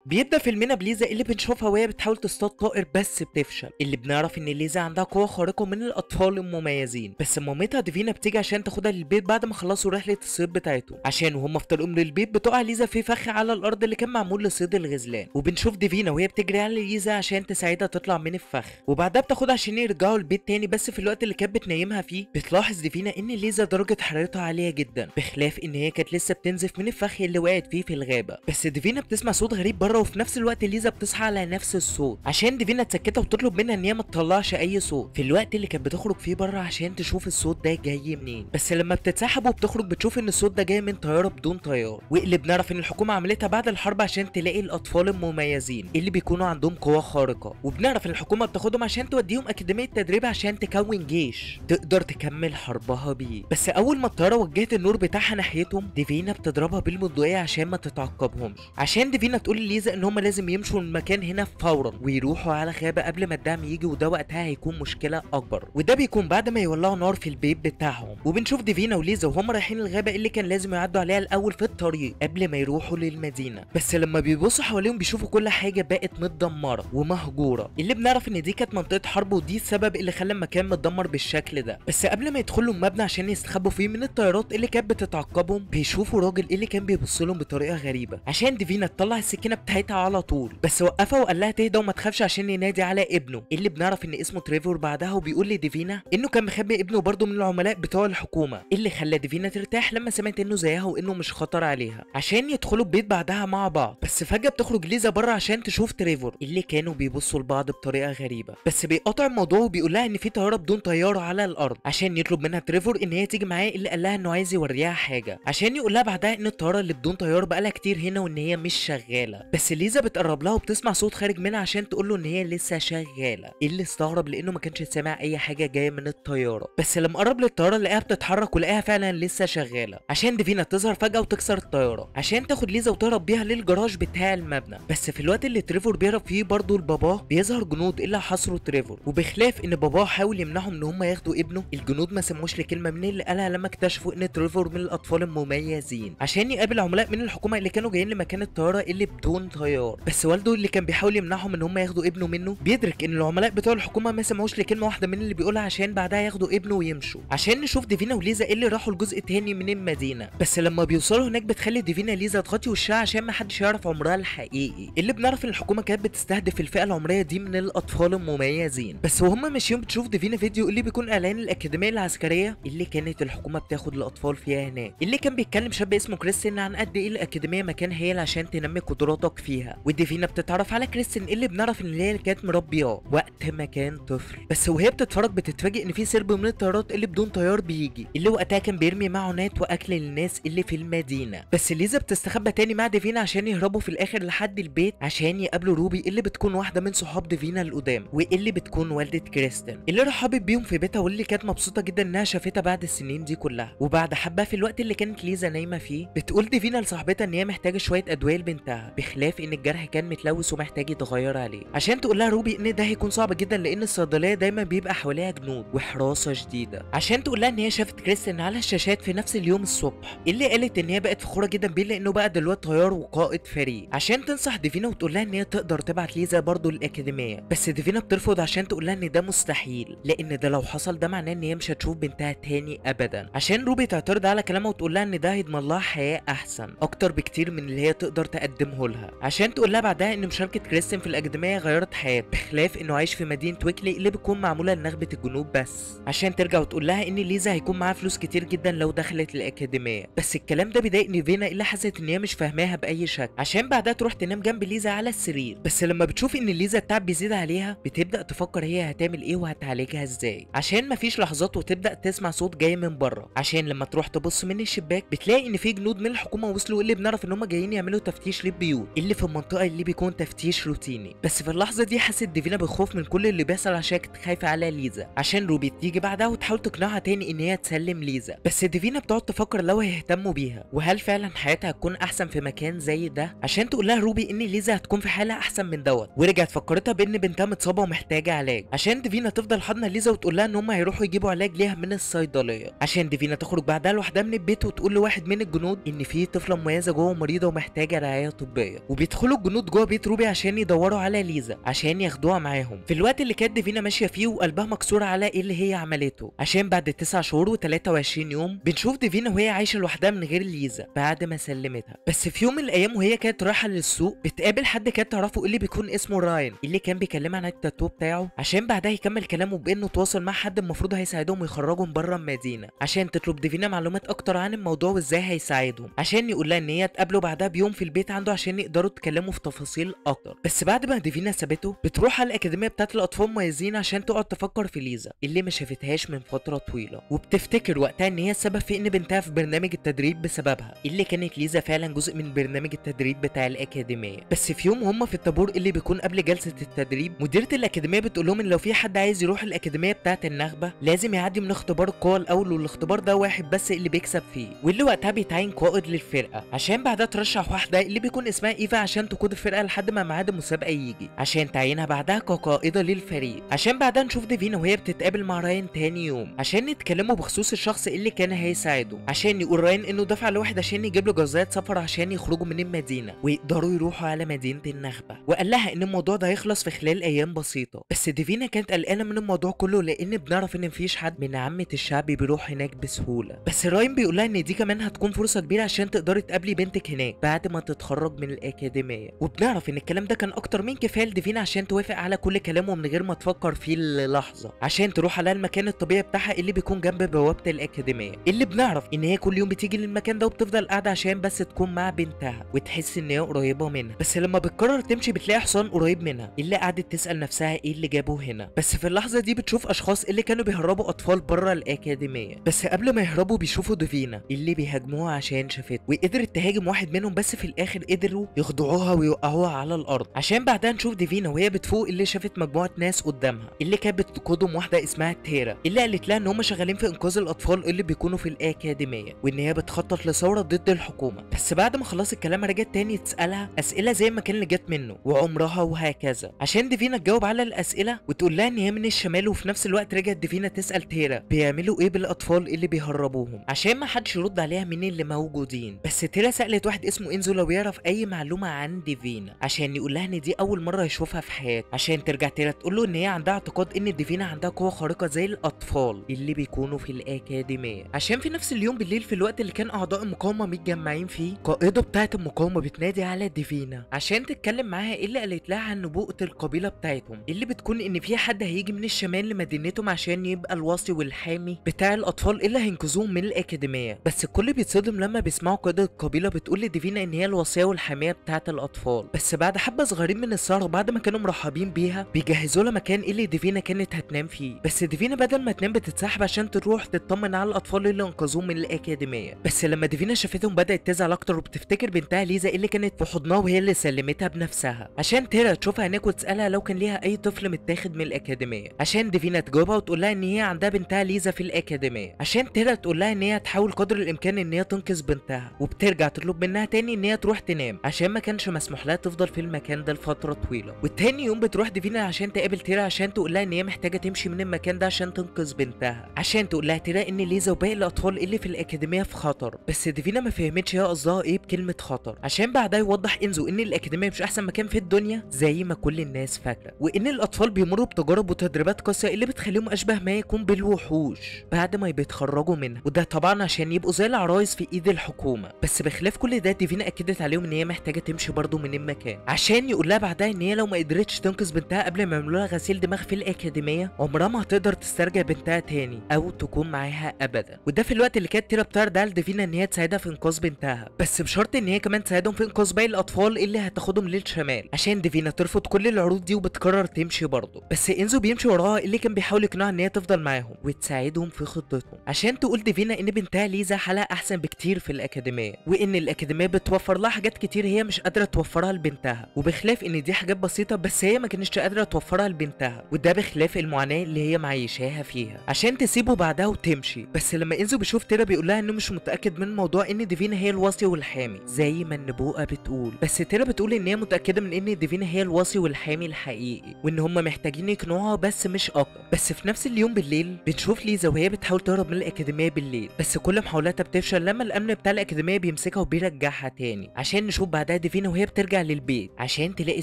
بيبدا فيلمنا بليزا اللي بنشوفها وهي بتحاول تصطاد طائر بس بتفشل. اللي بنعرف ان ليزا عندها قوة خارقة من الاطفال المميزين، بس مامتها ديفينا بتيجي عشان تاخدها للبيت بعد ما خلصوا رحله الصيد بتاعتهم، عشان وهم في طريقهم للبيت بتقع ليزا في فخ على الارض اللي كان معمول لصيد الغزلان. وبنشوف ديفينا وهي بتجري على ليزا عشان تساعدها تطلع من الفخ، وبعدها بتاخدها عشان يرجعوا البيت تاني. بس في الوقت اللي كانت بتنيمها فيه بتلاحظ ديفينا ان ليزا درجه حرارتها عالية جدا، بخلاف ان هي كانت لسه بتنزف من الفخ اللي وقعت فيه في الغابة. بس ديفينا بتسمع صوت غريب بره، وفي نفس الوقت ليزا بتصحى على نفس الصوت، عشان ديفينا تسكتها وتطلب منها ان هي ما تطلعش اي صوت في الوقت اللي كانت بتخرج فيه بره عشان تشوف الصوت ده جاي منين. بس لما بتتسحب وبتخرج بتشوف ان الصوت ده جاي من طيارة بدون طيار، واللي بنعرف ان الحكومة عملتها بعد الحرب عشان تلاقي الاطفال المميزين اللي بيكونوا عندهم قوة خارقة. وبنعرف ان الحكومة بتاخدهم عشان توديهم اكاديمية تدريب عشان تكون جيش تقدر تكمل حربها بيه. بس اول ما الطيارة وجهت النور بتاعها ناحيتهم ديفينا بتضربها بالبندقيه عشان ما تتعقبهمش، عشان ديفينا تقول لليزا ان هم لازم يمشوا المكان هنا فورا ويروحوا على غابه قبل ما الدعم يجي، وده وقتها هيكون مشكلة اكبر. وده بيكون بعد ما يولعوا نار في البيت بتاعهم. وبنشوف ديفينا وليزا وهم رايحين الغابة اللي كان لازم يعدوا عليها الاول في الطريق قبل ما يروحوا للمدينة. بس لما بيبصوا حواليهم بيشوفوا كل حاجة بقت متدمره ومهجوره، اللي بنعرف ان دي كانت منطقة حرب ودي السبب اللي خلى المكان متدمر بالشكل ده. بس قبل ما يدخلوا المبنى عشان يستخبوا فيه من الطيارات اللي كانت بتتعقبهم بيشوفوا راجل اللي كان بيبص لهم بطريقة غريبة، عشان ديفينا تطلع السكينة بتاعتها على طول. بس وقفها وقال لها تهدى وما تخافش عشان ينادي على ابنه اللي بنعرف ان اسمه تريفور بعدها، وبيقول لديفينا انه كان مخبي ابنه برضه من العملاء بتوع الحكومة، اللي خلى ديفينا ترتاح لما سمعت انه زيها وانه مش خطر عليها، عشان يدخلوا البيت بعدها مع بعض. بس فجاة بتخرج ليزا بره عشان تشوف تريفور اللي كانوا بيبصوا لبعض بطريقة غريبة. بس بيقاطع الموضوع وبيقول لها ان في طيارة بدون طيارة على الارض، عشان يطلب منها تريفور ان هي تيجي معاه، اللي قال لها انه عايز يوريها حاجة، عشان يقول لها بعدها ان الطيارة اللي بدون طيار بقالها كتير هنا وان هي مش شغالة. بس ليزا بتقرب لها وبتسمع صوت خارج منها عشان تقول له ان هي لسه شغالة، اللي استغرب لانه ما كانش سامع اي حاجة جاية من الطيارة. بس لما قرب للطياره لقاها بتتحرك ولقاها فعلا لسه شغالة، عشان ديفينا تظهر فجاة وتكسر الطيارة عشان تاخد ليزا وتهرب بيها للجراج بتاع المبنى. بس في الوقت اللي تريفور بيهرب فيه برضه لباباه بيظهر جنود اللي حاصروا تريفور، وبخلاف ان باباه حاول يمنعهم ان هم ياخدوا ابنه الجنود ما سموش لكلمة من اللي قالها لما اكتشفوا ان تريفور من الاطفال المميزين، عشان يقابل عملاء من الحكومة اللي كانوا جايين لمكان الطيارة اللي بدون طيار. بس والده اللي كان بيحاول يمنعهم ان هم ياخدوا ابنه منه بيدرك ان العملاء بتوع الحكومة ما سمعوش لكلمة واحدة من اللي بيقولها عشان بعدها ياخدوا ابنه ويمشوا. عشان نشوف ديفينا وليزا اللي راحوا الجزء الثاني من المدينة. بس لما بيوصلوا هناك بتخلي ديفينا ليزا تغطي وشها عشان ما حدش يعرف عمرها الحقيقي، اللي بنعرف ان الحكومة كانت بتستهدف الفئة العمرية دي من الاطفال المميزين. بس وهم ماشيين بتشوف ديفينا فيديو اللي بيكون اعلان الاكاديمية العسكرية اللي كانت الحكومة بتاخد الاطفال فيها هناك، اللي كان بيتكلم شاب اسمه كريستين عن قد ايه الاكاديمية مكان هايل عشان تنمي قدراتك فيها. وديفينا بتتعرف على كريستين اللي بنعرف ان هي اللي كانت مربياه وقت ما كان طفل. بس وهي بتتفرج بتتفاجئ ان في سرب من الطيارات اللي بدون طيار بيجي، اللي وقتها كان بيرمي معونات واكل للناس اللي في المدينة. بس ليزا بتستخبى تاني مع ديفينا عشان يهربوا في الاخر لحد البيت عشان يقابلوا روبي اللي بتكون واحدة من صحاب ديفينا القدام واللي بتكون والده كريستين، اللي رحبت بيهم في بيتها واللي كانت مبسوطة جدا انها شافتها بعد السنين دي كلها. وبعد حبه في الوقت اللي كانت ليزا نايمة فيه بتقول ديفينا لصاحبتها ان هي محتاجه شوية ادوية لبنتها، بخلاف ان الجرح كان متلوث ومحتاج يتغير عليه، عشان تقول لها روبي ان ده هيكون صعب جدا لان الصيدلية دايما بيبقى حواليها جنود وحراسه شديدة، عشان تقول لها ان هي شافت كريستين على الشاشات في نفس اليوم الصبح، اللي قالت ان هي بقت فخورة جدا بيه لانه بقى دلوقتي طيار وقائد فريق، عشان تنصح ديفينا وتقول لها ان هي تقدر تبعت ليزا برضه للاكاديميه. بس ديفينا بترفض عشان تقول لها ان ده مستحيل، لان ده لو حصل ده معناه ان هي مش هتشوف بنتها تاني ابدا، عشان روبي تعترض على كلامها وتقول لها ان ده هيضمن لها حياة احسن اكتر بكتير من اللي هي تقدر تقدمه لها، عشان تقول لها بعدها ان مشاركة كريستين في الاكاديمية غيرت حياته، بخلاف انه عايش في مدينة ويكلي اللي بتكون معمولة لنخبه الجنوب بس، عشان ترجع وتقول لها ان ليزا هيكون معاها فلوس كتير جدا لو دخلت الاكاديمية. بس الكلام ده بيضايق ديفينا اللي حست ان هي مش فاهماها باي شكل، عشان بعدها تروح تنام جنب ليزا على السرير. بس لما بتشوف ان ليزا التعب بيزيد عليها بتبدا تفكر هي هتعمل ايه وهتعالجها ازاي، عشان مفيش لحظات وتبدا تسمع صوت جاي من بره، عشان لما تروح تبص من الشباك بتلاقي ان في جنود من الحكومة وصلوا اللي بنعرف ان هم جايين يعملوا تفتيش للبيوت اللي في المنطقة اللي بيكون تفتيش روتيني. بس في اللحظة دي حست ديفينا بالخوف من كل اللي بيحصل عشان كانت خايفة على ليزا، عشان روبي تيجي بعدها وتحاول تقنعها تاني ان هي تسلم ليزا. بس ديفينا بتقعد تفكر لو هيهتموا بيها وهل فعلا حياتها هتكون احسن في مكان زي ده، عشان تقول لها روبي ان ليزا هتكون في حاله احسن من دوت، ورجعت فكرتها بان بنتها متصابه ومحتاجة علاج، عشان ديفينا تفضل حاضنة ليزا وتقول لها ان هم هيروحوا يجيبوا علاج ليها من الصيدلية، عشان ديفينا تخرج بعدها لوحدها من البيت وتقول لواحد من الجنود ان في طفله مميزة جوه مريضه ومحتاجة رعاية طبية. وبيدخلوا الجنود جوه بيت روبي عشان يدوروا على ليزا عشان ياخدوها معاهم. في الوقت اللي كانت ديفينا ماشية فيه وقلبها مكسور على ايه اللي هي عملته، عشان بعد 9 شهور و23 يوم بنشوف ديفينا وهي عايشه لوحدها من غير ليزا بعد ما سلمتها. بس في يوم من الايام وهي كانت رايحة للسوق بتقابل حد كانت تعرفه اللي بيكون اسمه راين، اللي كان بيكلمها عن التاتو بتاعه، عشان بعدها يكمل كلامه بانه تواصل مع حد المفروض هيساعدهم ويخرجهم بره المدينة، عشان تطلب ديفينا معلومات اكتر عن الموضوع وازاي هيساعدهم، عشان يقول لها ان هي تقابله بعدها بيوم في البيت عنده عشان يقدروا يتكلموا في تفاصيل اكتر. بس بعد ما ديفينا سابته بتروح على الاكاديمية بتاعت الاطفال المميزين عشان تقعد تفكر في ليزا اللي ما شافتهاش من فترة طويلة، وبتفتكر وقتها ان هي السبب في ان بنتها في برنامج التدريب بسببها، اللي كانت ليزا فعلا جزء من برنامج التدريب بتاع الاكاديمية. بس في يوم هم في الطابور اللي بيكون قبل جلسه التدريب، مديره الاكاديمية بتقول لهم ان لو في حد عايز يروح الاكاديمية بتاعه النخبة لازم يعدي من اختبار القوة الاول، والاختبار ده واحد بس اللي بيكسب فيه، واللي وقتها بيتعين قائد للفرقة، عشان بعدها ترشح واحدة اللي بيكون اسمها ايفا عشان تقود الفرقة لحد ما ميعاد المسابقة يجي، عشان تعينها بعدها كقائده للفريق. عشان بعدها نشوف ديفينا وهي بتتقابل مع راين تاني يوم عشان يتكلموا بخصوص الشخص اللي كان هيساعده، عشان يقول راين انه دفع لواحد عشان يجيب له جوازات سفر عشان يخرجوا من المدينة ويقدروا يروحوا على مدينة النخبة، وقال لها ان الموضوع ده هيخلص في خلال ايام بسيطة. بس ديفينا كانت قلقانة من الموضوع كله لان بنعرف ان مفيش حد من عامة الشعب بيروح هناك بسهولة. بس راين بيقول لها ان دي كمان هتكون فرصة كبيرة عشان تقدري تقابلي بنتك هناك بعد ما تتخرج من الاكاديمية، وبنعرف ان الكلام ده كان اكتر من كفاية لديفينا عشان توافق على كل كلامه من غير ما تفكر فيه للحظة، عشان تروح على المكان الطبيعي بتاعها اللي بيكون جنب بوابه الاكاديمية، اللي بنعرف ان هي كل يوم بتيجي للمكان ده وبتفضل قاعدة عشان بس تكون مع بنتها وتحس ان هي قريبه منها. بس لما بتقرر تمشي بتلاقي حصان قريب منها اللي قعدت تسال نفسها ايه اللي جابه هنا. بس في اللحظة دي بتشوف اشخاص اللي كانوا بيهربوا اطفال بره الاكاديمية، بس قبل ما يهربوا بيشوفوا ديفينا اللي بيهاجموها عشان شافته، وقدرت تهاجم واحد منهم، بس في الاخر قدروا يخدعوها ويوقعوها على الارض. عشان بعدها نشوف ديفينا وهي بتفوق اللي شافت مجموعة ناس قدامها اللي كانت بتقودهم واحدة اسمها تيرا، اللي قالت لها ان هم شغالين في انقاذ الاطفال اللي بيكونوا في الاكاديمية، وان هي بتخطط لثوره ضد الحكومة. بس بعد ما خلصت الكلام رجعت تاني تسالها اسئلة زي ما كان اللي جت منه وعمرها وهكذا، عشان ديفينا تجاوب على الاسئلة وتقول لها ان هي من الشمال. وفي نفس الوقت رجعت ديفينا تسال تيرا بيعملوا ايه بالاطفال اللي بيهربوهم عشان ما حدش يرد عليها من اللي موجودين. بس تيرا سالت واحد اسمه انزو لو يعرف اي معلومة عن ديفينا عشان يقول لها ان دي اول مرة يشوفها في حياته، عشان ترجع تيرا تقول له ان هي عندها اعتقاد ان ديفينا عندها قوة خارقة زي الاطفال اللي بيكونوا في الاكاديمية. عشان في نفس اليوم بالليل في الوقت اللي كان اعضاء المقاومة متجمعين فيه، قائده بتاعه المقاومة بتنادي على ديفينا عشان تتكلم معاها ايه اللي قالت لها عن نبوءة القبيلة بتاعتهم، اللي بتكون ان في حد هيجي من الشمال لمدينتهم عشان يبقى الوصي والحامي بتاع الاطفال اللي هينقذوهم من الاكاديمية. بس الكل بيتصدم لما بيسمعوا قائده القبيلة بتقول لديفينا ان هي الوصية والحاميه بتاعه الاطفال. بس بعد حبه صغيرين من السهرة وبعد ما كانوا مرحبين بيها بيجهزوا لها مكان اللي ديفينا كانت هتنام فيه. بس ديفينا بدل ما تنام بتتسحب عشان تروح تطمن على الاطفال اللي انقذوهم من الاكاديمية. بس لما ديفينا شافتهم بدات تزعل اكتر وبتفتكر بنتها ليزا اللي كانت في حضنها وهي اللي سلمتها بنفسها، عشان تيرا تشوفها هناك وتسالها لو كان ليها اي طفل متاخد من الاكاديمية، عشان ديفينا تجاوبها وتقول لها ان هي عندها بنتها ليزا في الاكاديمية، عشان تيرا تقول لها ان هي تحاول قدر الامكان ان هي تنقذ بنتها. وبترجع تطلب منها تاني ان هي تروح تنام عشان ما كانش مسموح لها تفضل في المكان ده لفترة طويلة. والتاني يوم بتروح ديفينا عشان تقابل تيرا عشان تقول لها ان هي محتاجه تمشي من المكان ده عشان تنقذ بنتها، عشان تقول لها تيرا ان ليزا وباقي الاطفال اللي في الاكاديمية في خطر. بس ديفينا ما فهمتش هي قصدها ايه بكلمه خطر، عشان بعدها يوضح انزو ان الاكاديمية مش احسن مكان في الدنيا زي ما كل الناس فاكره، وان الاطفال بيمروا بتجارب وتدريبات قاسية اللي بتخليهم اشبه ما يكون بالوحوش بعد ما بيتخرجوا منها، وده طبعا عشان يبقوا زي العرايس في ايد الحكومة. بس بخلاف كل ده ديفينا اكدت عليهم ان هي محتاجه تمشي برضه من المكان، عشان يقول لها بعدها ان هي لو ما قدرتش تنقذ بنتها قبل ما يعملوا لها غسيل دماغ في الاكاديمية عمرها ما هتقدر تسترجع بنتها تاني او تكون معاها ابدا. وده في الوقت اللي كانت تيرا بتعرض على ديفينا ان هي تساعدها في انقاذ بنتها، بس بشرط ان هي كمان تساعدهم في انقاذ باقي الاطفال اللي هتاخدهم للشمال، عشان ديفينا ترفض كل العروض دي وبتقرر تمشي برضه. بس انزو بيمشي وراها اللي كان بيحاول يقنعها ان هي تفضل معاهم وتساعدهم في خطتهم، عشان تقول ديفينا ان بنتها ليزا حالها احسن بكتير في الاكاديمية، وان الاكاديمية بتوفر لها حاجات كتير هي مش قادرة توفرها لبنتها، وبخلاف ان دي حاجات بسيطة بس هي ما كانتش قادرة توفرها لبنتها، وده بخلاف المعاناة اللي هي معيشاها فيها، عشان تسيبه بعدها وتمشي. بس لما انزو بيشوف تيرا بيقول لها انه مش متاكد من موضوع ان ديفينا هي الوصي والحامي زي ما النبوءة بتقول، بس تيرا بتقول ان هي متاكدة من ان ديفينا هي الوصي والحامي الحقيقي وان هم محتاجين يقنعوها بس مش اكتر. بس في نفس اليوم بالليل بنشوف ليزا وهي بتحاول تهرب من الاكاديمية بالليل، بس كل محاولاتها بتفشل لما الامن بتاع الاكاديمية بيمسكها وبيرجعها تاني، عشان نشوف بعدها ديفينا وهي بترجع للبيت عشان تلاقي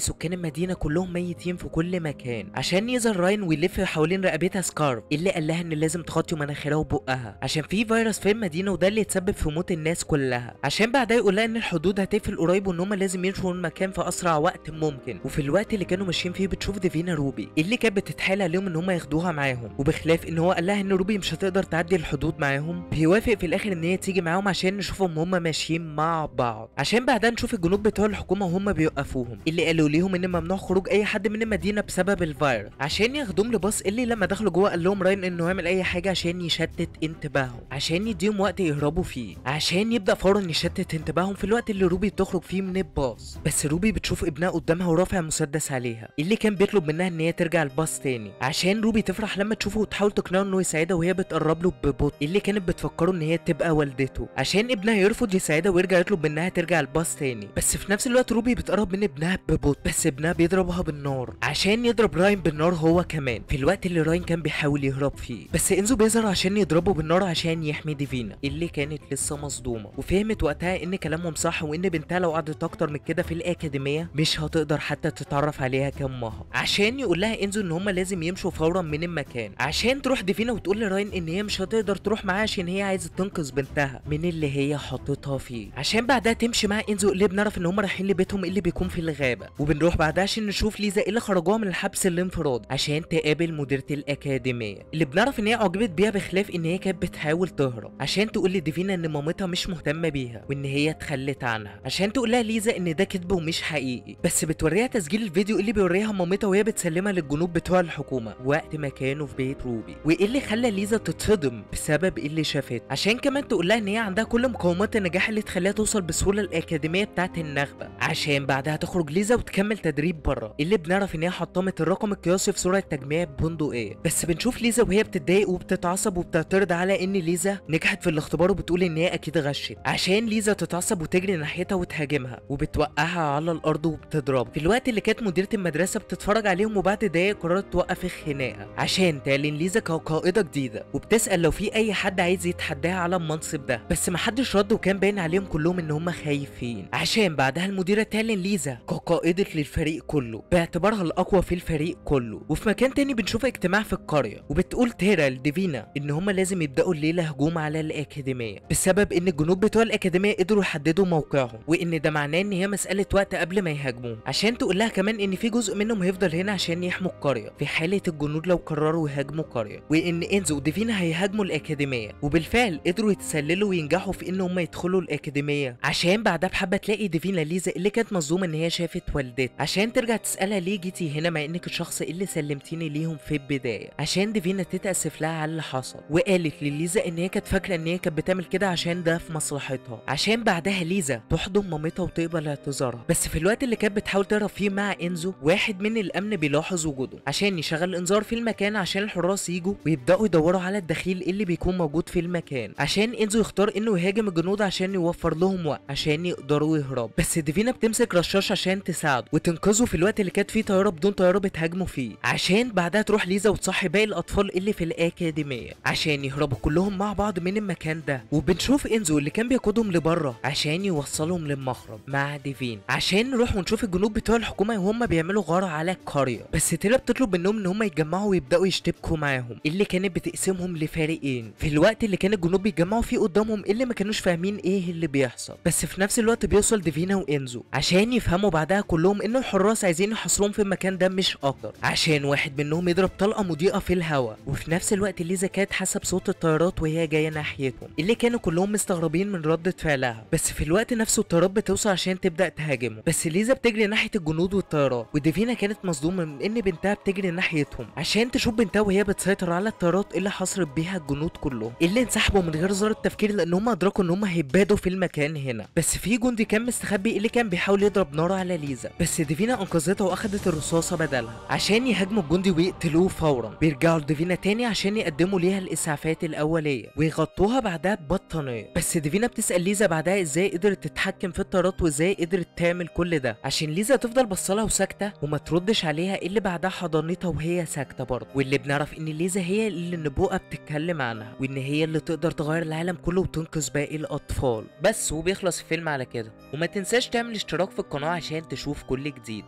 سكان المدينة كلهم ميتين في كل مكان، عشان يظهر راين ويلف حوالين رقبتها scarf اللي قال لها ان لازم تغطي مناخيرها وبقها عشان في فيروس في المدينة وده اللي يتسبب في موت الناس كلها، عشان بعدها يقول لها ان الحدود هتقفل قريب وان هم لازم يمشوا من المكان في اسرع وقت ممكن. وفي الوقت اللي كانوا ماشيين فيه بتشوف ديفينا روبي اللي كانت بتتحايل عليهم ان هم ياخدوها معاهم، وبخلاف ان هو قال لها ان روبي مش هتقدر تعدي الحدود معاهم بيوافق في الاخر ان هي تيجي معاهم عشان نشوفهم هم ماشيين مع بعض، عشان بعدها نشوف الجنود بتوع الحكومة وهم بيوقفوهم اللي قالوا ليهم ان ممنوع خروج اي حد من المدينة بسبب الفيروس، عشان ياخدوهم لباص اللي لما دخلوا جوه قال لهم راين انه يعمل اي حاجة عشان يشتت انتباههم عشان يديهم وقت يهربوا فيه، عشان يبدا فورا يشتت انتباههم في الوقت اللي روبي بتخرج فيه من الباص. بس روبي بتشوف ابنها قدامها ورافع مسدس عليها اللي كان بيطلب منها ان هي ترجع الباص تاني، عشان روبي تفرح لما تشوفه وتحاول تقنعه انه يساعدها وهي بتقرب له ببطء اللي كانت بتفكره ان هي تبقى والدته، عشان ابنها يرفض يساعدها ويرجع يطلب منها ترجع الباص تاني. بس في نفس الوقت روبي بتقرب من ابنها ببطء بس ابنها بيضربها بالنار عشان يضرب راين بالنار هو كمان في الوقت اللي راين كان بيحاول يهرب فيه، بس انزو بيظهر عشان يضربه بالنار عشان يحمي ديفينا اللي كانت لسه مصدومة، وفهمت وقتها ان كلامهم صح وان بنتها لو قعدت اكتر من كده في الاكاديمية مش هتقدر حتى تتعرف عليها كامها، عشان يقول لها انزو ان هم لازم يمشوا فورا من المكان، عشان تروح ديفينا وتقول لراين ان هي مش هتقدر تروح معاه عشان هي عايزه تنقذ بنتها من اللي هي حطتها فيه، عشان بعدها تمشي مع انزو اللي بنعرف ان هم رايحين لبيتهم اللي بيكون في الغابة. وبنروح بعدها عشان نشوف ليزا اللي خرجوها من الحبس الانفرادي عشان تقابل مديره الاكاديمية اللي بنعرف ان هي اعجبت بيها بخلاف ان هي كانت بتحاول تهرب، عشان تقول لديفينا ان مامتها مش مهتمة بيها وان هي اتخلت عنها، عشان تقول لها ليزا ان ده كذب ومش حقيقي، بس بتوريها تسجيل الفيديو اللي بيوريها مامتها وهي بتسلمها للجنود بتوع الحكومة وقت ما كانوا في بيت روبي، وايه اللي خلى ليزا تتصدم بسبب اللي شافته، عشان كمان تقول لها ان هي عندها كل مقومات النجاح اللي تخليها توصل بسهولة الاكاديمية بتاعه النخبة، عشان بعدها تخرج ليزا وتكمل تدريب بره اللي بنعرف ان هي حطمت الرقم القياسي في سرعة تجميع بندقية. بس بنشوف ليزا وهي بتتضايق وبتتعصب وبتعترض على ان ليزا نجحت في الاختبار وبتقول ان هي اكيد غشت، عشان ليزا تتعصب وتجري ناحيتها وتهاجمها وبتوقعها على الارض وبتضربها، في الوقت اللي كانت مديره المدرسة بتتفرج عليهم، وبعد دقايق قررت توقف الخناقة عشان تعلن ليزا كقائده جديدة، وبتسال لو في اي حد عايز يتحداها على المنصب ده، بس محدش رد وكان باين عليهم كلهم ان هم خايفين، عشان بعدها المديرة تعلن ليزا كقائده للفريق كله باعتبارها الاقوى في الفريق كله. وفي مكان تاني بنشوف اجتماع في القرية وبتقول تيرا لديفينا ان هم لازم يبداوا الليلة هجوم على الاكاديمية بسبب ان الجنود بتوع الاكاديمية قدروا يحددوا موقعهم، وان ده معناه ان هي مسالة وقت قبل ما يهاجموه، عشان تقول لها كمان ان في جزء منهم هيفضل هنا عشان يحموا القرية في حاله الجنود لو قرروا يهاجموا القرية، وان انزو وديفينا هيهاجموا الاكاديمية، وبالفعل قدروا يتسللوا وينجحوا في ان هم يدخلوا الاكاديمية، عشان بعدها بحبه تلاقي ديفينا ليزا اللي كانت مصدومة ان هي شافت والدتها، عشان ترجع تسالها ليه جيتي هنا مع انك الشخص اللي سلمتيني ليهم في البداية، عشان ديفينا تتاسف لها على اللي حصل، وقالت لليزا ان هي كانت فاكره ان هي كانت بتعمل كده عشان ده في مصلحتها، عشان بعدها ليزا تحضن مامتها وتقبل اعتذارها. بس في الوقت اللي كانت بتحاول تهرب فيه مع انزو واحد من الامن بيلاحظ وجوده عشان يشغل انذار في المكان عشان الحراس يجوا ويبداوا يدوروا على الدخيل اللي بيكون موجود في المكان، عشان انزو يختار انه يهاجم الجنود عشان يوفر لهم وقت عشان يقدروا يهربوا. بس ديفينا بتمسك رشاش عشان تساعده وتنقذه في الوقت اللي كانت فيه طيارة بدون طيارة بتهاجمه فيه، عشان بعدها تروح ليزا وتصحي باقي الاطفال اللي في الاكاديمية عشان يهربوا كلهم مع بعض من المكان ده. وبنشوف انزو اللي كان بيقودهم لبره عشان يوصلهم للمخرج مع ديفين، عشان نروح ونشوف الجنود بتوع الحكومة وهم بيعملوا غارة على القرية. بس تيلا بتطلب منهم ان هم يتجمعوا ويبداوا يشتبكوا معاهم اللي كانت بتقسمهم لفريقين، في الوقت اللي كان الجنود بيتجمعوا فيه قدامهم اللي ما كانوش فاهمين ايه اللي بيحصل. بس في نفس الوقت بيوصل ديفينا وانزو عشان يفهموا بعدها كلهم ان الحراس عايزين يحاصروهم في المكان ده مش اكتر، عشان واحد منهم يضرب طلقه مضيئة في الهواء. وفي نفس الوقت ليزا كانت حسب صوت الطيارات وهي جاية ناحيتهم اللي كانوا كلهم مستغربين من ردة فعلها. بس في الوقت نفسه الطيارات بتوصل عشان تبدا تهاجمه، بس ليزا بتجري ناحية الجنود والطيارات، وديفينا كانت مصدومة من ان بنتها بتجري ناحيتهم عشان تشوف بنتها وهي بتسيطر على الطيارات اللي حصرت بيها الجنود كلهم اللي انسحبوا من غير ذره تفكير لان هم ادركوا ان هم هيبادوا في المكان هنا. بس في جندي كان مستخبي اللي كان بيحاول يضرب نار على ليزا، بس ديفينا انقذتها واخدت الرصاصة بدلها عشان يهاجموا الجندي ويقتلوه فورا. بيرجعوا لديفينا تاني عشان يقدموا ليها الاسعافات الاولية ويغطوها بعدها ببطانيه. بس ديفينا بتسال ليزا بعدها ازاي قدرت تتحكم في الطيارات وازاي قدرت تعمل كل ده، عشان ليزا تفضل بصلها وساكته وما تردش عليها، اللي بعدها حضنتها وهي ساكته برضه. واللي بنعرف ان ليزا هي اللي النبوءة بتتكلم عنها وان هي اللي تقدر تغير العالم كله وتنقذ باقي الاطفال. بس وبيخلص الفيلم على كده، وما تنساش تنساش تعمل اشتراك في القناة عشان تشوف كل جديد.